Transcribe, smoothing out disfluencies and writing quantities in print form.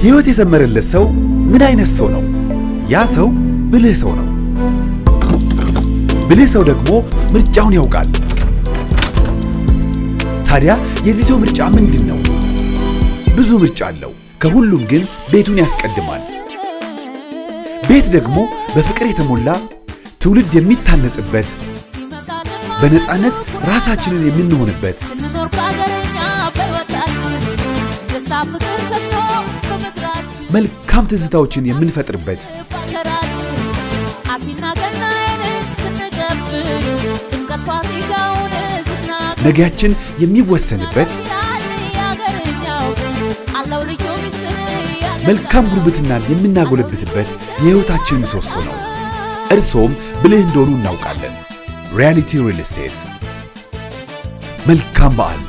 ሕይወት የሰመረለት ሰው ምን አይነት ሰው ነው? ያ ሰው ብልህ ሰው ነው። ብልህ ሰው ደግሞ ምርጫውን ያውቃል። ታዲያ የዚህ ሰው ምርጫ ምንድን ነው? ብዙ ምርጫ አለው። ከሁሉም ግን ቤቱን ያስቀድማል። ቤት ደግሞ በፍቅር የተሞላ፣ ትውልድ የሚታነጽበት፣ በነፃነት ራሳችንን የምንሆንበት፣ ስንኖር በአገረኛ በሕይወታችን ደስታ ፍቅር ሰፍኖ በምድራችን፣ መልካም ትዝታዎችን የምንፈጥርበት፣ በአገራችን አሲና ገናዬን ስንጨፍር፣ ጥምቀት ፋሲካውን ስናከብር፣ ነገያችን የሚወሰንበት፣ ያገርኛው አለው ልዩ ሚስጥር። መልካም ጉርብትናን የምናጎለብትበት የሕይወታችን ምሰሶ ነው። እርሶም ብልህ እንደሆኑ እናውቃለን። ሪያሊቲ ሪል ስቴት። መልካም በዓል።